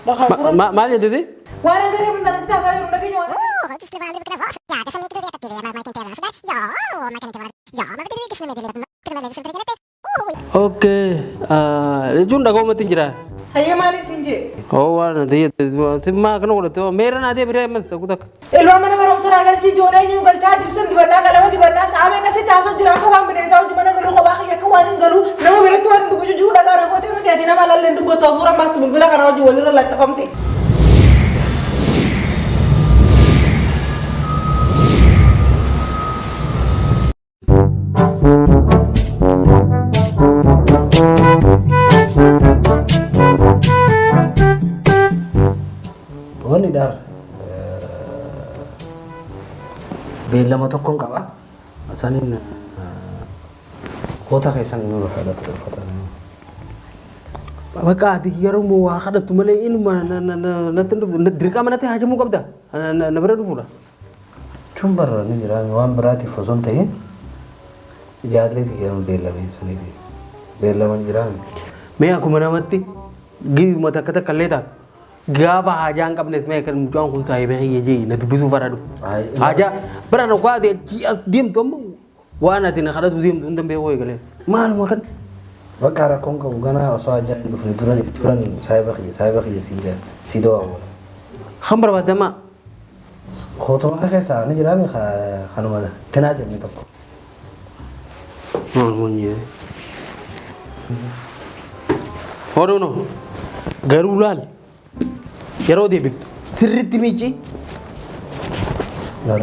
Maal jettiti? Waan hanga reefu intala sitti haasaa jiru dhageenya waan. Okay. Jechuun dhaga'umatti hin jira. Hayyee maaliin siin jee? Oo waan ati jette simmaa akkana godhatte meera naa deebi'ee ammas tokko takka. Ilmaan mana barumsa naa galchii ijoollee eenyuun galchaa dibsan dibannaa qalama dibannaa sa'a meeqa sitti haasoo jira akka waan bineensaa hojii mana galuu kophaa kiyya akka waan hin galuu nama biratti waan hin dubbachuu jiru dhagaa rakkoo miti ati nama lalleen dubbattu hafuura baastu bilbila kana hojii walirra laxxafamte. Wanni daar beellama tokkoon qaba. Saniin koota keessan nu fedhatu uffata. Bakka ati yeroo moo waa kadhattu malee inuma natti hin dhuftu dirqama natti haajamuu qabda na bira dhufuudha. Jechuun barra ni jira waan biraatiif osoo hin ta'in ijaarlee kiyya beellamee saniif beellaman jira. Mee akkuma namatti giizuma takka takka illee taatu gaafa haajaa hin qabnes mee kan mucaan kun saahiba kiyya jee na dubbisuuf hara dhufu. Haajaa bira dhugaa ati as deemtu amma waan ati na kadhatu deemtu hin danda'u eegalee maaluma kan. Bakka rakkoon qabu ganaa osoo haajaa hin dhufne duran duran saahiba kiyya saahiba kiyya siin jaa si dawaa. Kan barbaadamaa. Kootuma kee keessaa ni jiraami kanuma tinaa jenne tokko. Hodhuno garuu laal yeroo deebiftu sirriitti miici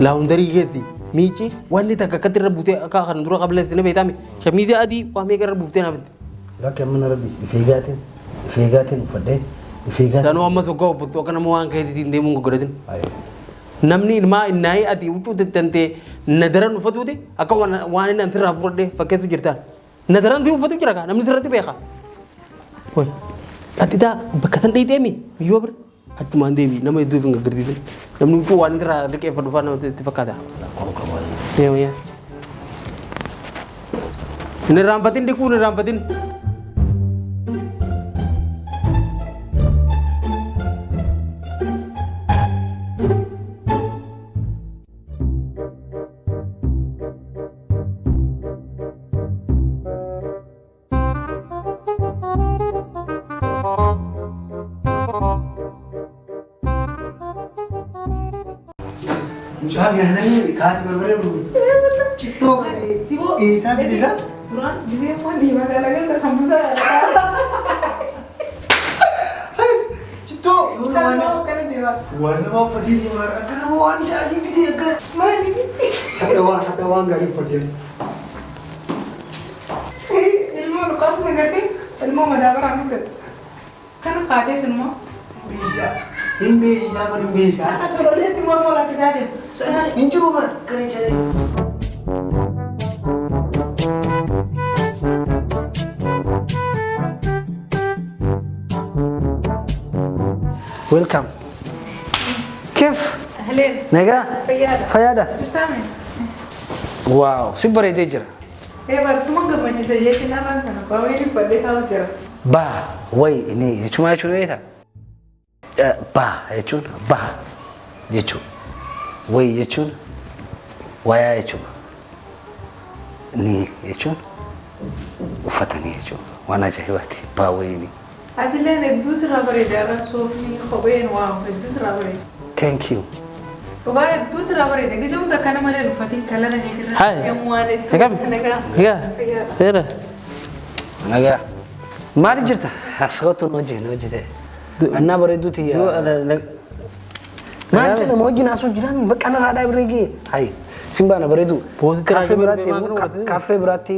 laawundarii keessi miici wanni takka akkatti irra buutee akka kan dura qableessi ni beektaami shamiizii adii waa meeqa irra buuftee naa fidde. Lakki amma na rabbis ifeegaatiin ifeegaatiin uffadhee ifeegaatiin. Sanuu amma soggaa uffattu akka nama waan keetiitiin deemuun goggodatin. Namni ilmaa innaayii ati huccuu tantee na daran uffatuuti akka waan inni antirraa fudhadhee fakkeessu jirtaan. Na daran si uffatu jira kaa namni sirratti beeka. Wai xaxitaa bakka san dheeyxeemi miyyoo bira achumaan deebi nama hedduu hin gaggarsiisin. Namni huccuu waan irraa liqeeffatu fa'aa namatti itti fakkaata. Yaa yaa. Hin irraanfatin dhiquu hin irraanfatin. Mucaa nyaatanii kaati barbaree gurgurtu. Cittoo isaa fide isaa. Duraan gisee waan diimaa galagalta sambusa Cittoo Samboo akkana deema. waan nama uffatee deemaa akka nama waan isaa adii bitee akka. Maali? Hadha waan hadha waan gaarii uffatee. Ilmoo luqqaatu sagartee ilmoo madaabaraan fudhatu. Kana kaateet immoo. Hin beeksisaa kun hin beeksisaa. Akka sololeetti immoo foon lakkisaa deema. Hin jiru bara kan hin jedhee. Welcome. Kef? Ahleen. Nagaa? Fayyaadha. Fayyaadha. Jirtaame. Waaw, si bareedee jira. Ee barasuma gammachiisa jechuun afaan kana baawee uffadhee taa'u jira. Ba, way, ni jechuun maal jechuudha beektaa? Ba jechuun ba jechuudha. Way jechuun wayaa jechuudha. Ni jechuun uffatanii jechuudha. Waan ajaa'ibaati. Ba way ni. Atileen hedduu sirraa bareeda irra soofni kopheen waaw hedduu sirraa bareeda. Thank you. Dhugaa hedduu sirraa bareeda. Gisee hunda akkana malee hin uffatin kalara keetirra. Hai. Yommuu waan hedduu. Eegam. Nagaa. Egaa. Fayyaadha. Seera. Nagaa. Maali jirta? As kottu nu wajjin nu hojjete. Annaa bareedduu tiyya. Maal isa nama wajjin haasoo jiraami bakka narraa dhaabiree gee. Hayi simbaa na bareedu. Poosti Kaaffee raajii biraatti maal godhate? kaaffee biraatti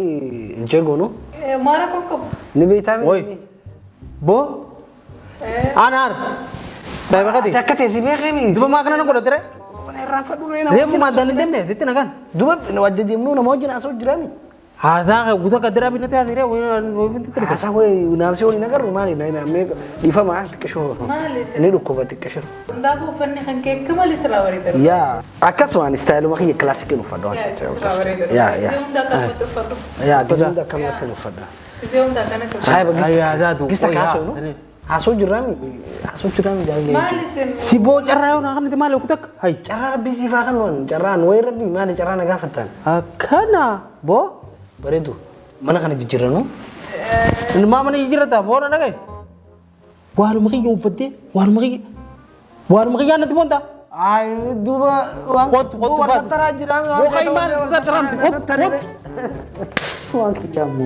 hin jeegoonu. Maara kokkobu. Ni beektaa Woi. Bo. Anar. Saahiba kati. Akka ta'e si beekee mi? Duba maa kana na godhatte ree? Irraanfadhu ree nama. Reefu maddaan hin deemne sitti nagaan. Duba wadda deemnuu nama wajjin haasoo jiraami. Haasaa guutuu akka diraa binnatti haasiree wayii binti ture. Haasaa wayi naamsee waliin agarru maali? Dhiifama xiqqishoo. Maali isa? Ni dhukkuba xiqqishoo. Hundaafuu uffanni kan kee akka malee sirraa bareeda. Yaa akkasumaan istaayiluma kiyya kilaasikiin uffadha waan Yaa, ta'eef. sirraa bareeda. Yaa yaa. Gisee hunda akkanumatti uffadhu. Yaa gisee hunda akkanumatti uffadha. Gisee hunda akkanatti uffadhu. Saahiba Ayyaa, zaatu. gista Oyyaa. kaasoo nu. Haasoo jirraami haasoo jirraami jaalallee. Maal isin? Si boo carraa yoo naa kanatti maal yookiin takka hay. Carraa rabbii siif haa kennu carraan wayi rabbii maali carraa na gaafattan. Akkana boo. Bareedu mana kana jijjiirranuu. Ilmaa mana jijjiirrata boo na dhagaye. Waanuma kiyya uffattee waanuma kiyya waanuma kiyyaa natti boonta. Ay duuba waan Kottu kottu waan baatu. tattaraa jira. Boo ka'i maal tattaraamti kottu kottu. Waan kiyyaamu.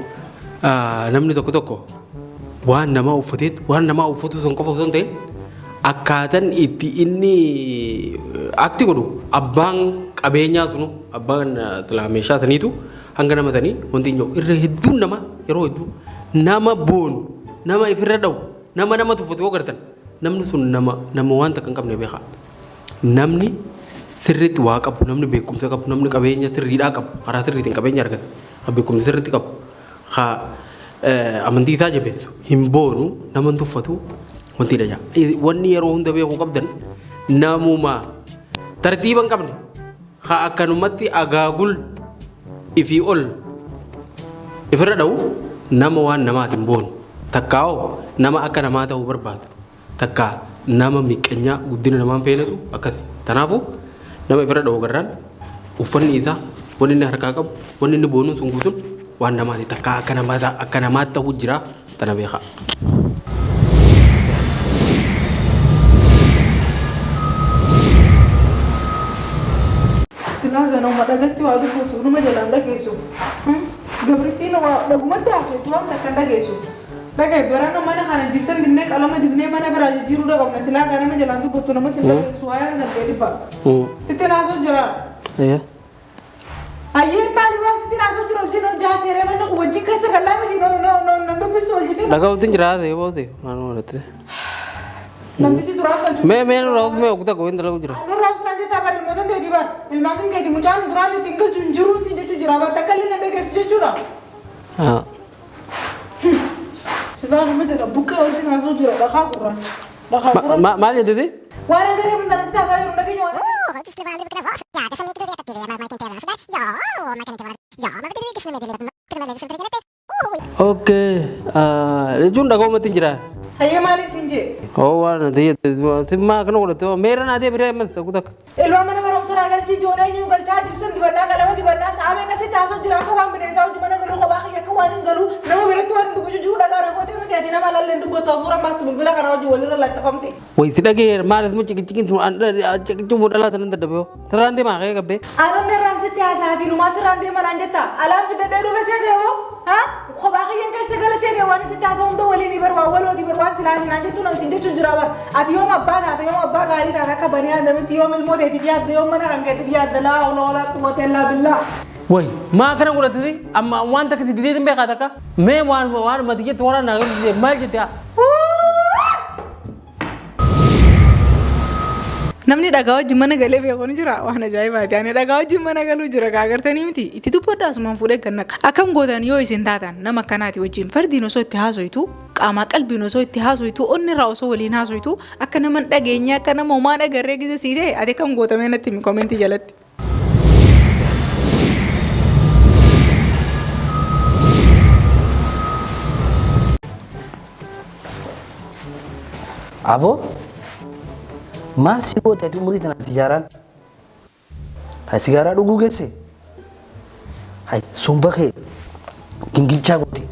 Namni tokko tokko waan namaa uffateet waan namaa uffatu sun qofa osoo hin ta'in akkaataan itti inni akti godhu abbaan qabeenyaa sunu abbaan silaa meeshaa saniitu hanga nama sanii wanti hin jiru irra hedduun nama yeroo hedduu nama boonu nama ifirra dha'u nama nama tuffatu yoo gartan namni sun nama nama waan takka hin qabne beeka. Namni sirriitti waa qabu namni beekumsa qabu namni qabeenya sirriidhaa qabu karaa sirriitiin qabeenya argate kan beekumsa sirriitti qabu ka amantii isaa jabeessu hin boonu nama hin tuffatu wanti dha. Wanni yeroo hunda beekuu qabdan namuma tartiiba hin qabne ka akkanumatti agaagul ifii ol ifirra dha'u nama waan namaatiin boonu takkaa'oo nama akka namaa ta'uu barbaadu takka nama miqqanyaa guddina namaan feenatu akkas. Kanaafuu nama ifirra dha'u garraan uffanni isaa wanni inni harkaa qabu wanni inni boonuun sun guutuun waan namaati takka akka namaa akka namaatti ta'uu jira tana beekaa. Silaa ganama dhagatti waa dubbatu numa jalaan dhageessu. Gabrittiin waa dhagumatti haasoftu waan takka hin dhageessu. Dhagaye barana mana kana jibsan dibnee qalama dibnee mana biraa jijjiiruu dhaqabna silaa ganama jalaan dubbattu nama sin dhageessu waayaan galtee dhibba. Sitti naasoo jira. Ayyee maali waan sitti naasoo jiru wajjin hojii seeree mana kun wajjin keessa kan laama jiru no dubbistu hojjetin. Dhaga'uutiin jira haasa'e boose waan godhatte. Namtichi duraan galchu. Mee mee nurraa usmee ogu takka wayii dalagu jira. Nurraa usnaan jettaa bari ilmoota ta'e diban ilmaan kan keeti mucaan duraan ittiin galchu hin jiruun siin jechuu jira bakka akka illee na dhageessu jechuudha. Silaa nama jedha buqqee wajjin haasoo jira dhakaa gurraacha. Dhakaa gurraacha. Maal jettee? Waan hangaree mun tana sitti haasaa jiru dhageenya waan. Okay. Jechuun dhaga'umatti hin jira. Hayyee maaliif siin jee? Oo waan ati jette simmaa akkana godhatte meera naa deebi'ee ammas ogu takka. Ilmaan mana barumsa irraa galchii ijoollee eenyu galchaa jibsan dibannaa qalama dibannaa sa'a meeqa sitti haasoo jira akka waan bineensaa hojii mana galuu kophaa kiyya akka waan hin galuu nama biratti waan hin dubbachuu jiru dhagaa rakkootii miti ati nama lallee hin dubbattu hafuura baastu bilbila kana hojii walirra laxxafamte. Way si dhaga'eera maal isuma ciqiciqiin tun ciqiciquu dhalaa sanan dadhabee hoo. Sirraan deemaa ka'ee gabbee. Anonni irraan sitti haasa'atiin umaa sirraan deema naan jetta alaan fidadhee dhufe see deemoo ha kophaa kiyyan keessa gala see deemoo ani sitti haasa'u hunda waliin bar waan walooti bar waan silaa naan jettu nan siin jechuun jira bar ati yoom abbaa taate yoom abbaa gaarii taate akka banii aadamitti yoom ilmoo teetiif yaadda yoom mana kan keetiif yaadda laa hawla walaa quwwata illaa billaa. Way maa akkana godhattisi amma waan takka si dideetiin beekaa takka mee waan waan mati jettu waraan naa galchu maal jette haa. Namni dhagaa wajjin mana galee beeku ni jira waan ajaa'ibaati. Ani dhagaa wajjin mana galuu jira gaa agartanii miti. Itti dubbadhaa asumaan fuudhee gad naqa. Akkam gootan yoo isin taatan nama akkanaati wajjin fardiin osoo itti haasoytu qaamaa qalbiin osoo itti haasoytu onni irraa osoo waliin haasoytu akka nama hin dhageenye akka nama homaa hin agarree gise sii ta'e ati akkam goota mee natti himi komentii jalatti. Aboo maal si goote ati umurii tanaan sijaaraan? Hay sigaaraa dhuguu geesse? Hay somba kee gingilchaa gooti.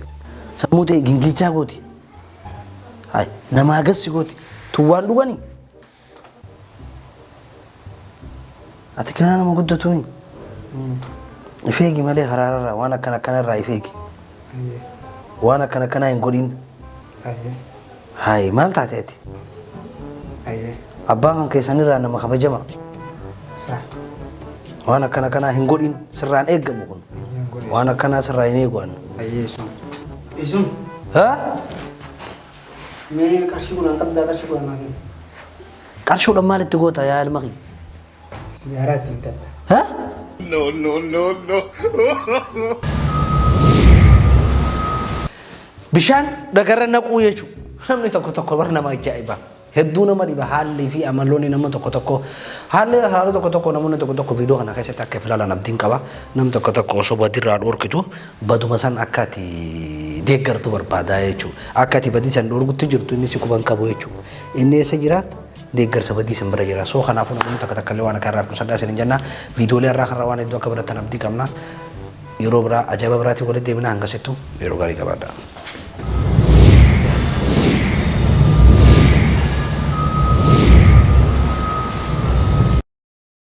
Sammuu ta'e gingilchaa gooti. Hay namaa gassi gooti. Tun waan dhuganii? Ati kanaa nama guddatumi. Ifeegi malee haraararraa waan akkana akkanarraa ifeegi. Waan akkana akkanaa hin godhin. Hayi maal taate ati? Abbaan kan keessanirraa nama kabajama. Waan akkana akkanaa hin godhin sirraan eeggamu kun. Waan akkanaa sirraa hin eegu an. Isum Ha? mee qarshii kudhan qabdaa qarshii kudhan naa kenni. Qarshuudhaan maal itti goota yaa ilma kiyya? Sigaaraa itti bitadha. Ha? Bishaan dhagarra naquu jechuudha. Namni tokko tokko bar nama ajaa'iba. Hedduu nama dhiba haalli fi amaloonni nama tokko tokko, haalli haala tokko tokko namoonni tokko tokko viidiyoo kana keessatti akka ilaalan abdiin qaba. Nam tokko tokko osoo badirraa dhoorkitu baduma san akka ati deeggartu barbaadaa jechuudha. Akka ati badii san dhoorgutti jirtu inni si quban qabu jechuudha. Inni eessa jira? Deeggarsa badii san bira jira. So kanaafuu namoonni takka takka illee waan akka irraa qusadhaa isin jenna. Viidiyoolee irraa kanarraa waan hedduu akka baratan abdii qabna. Yeroo biraa ajaa'iba biraatiin walitti deemina, hangasittuu yeroo gaarii qabaadha.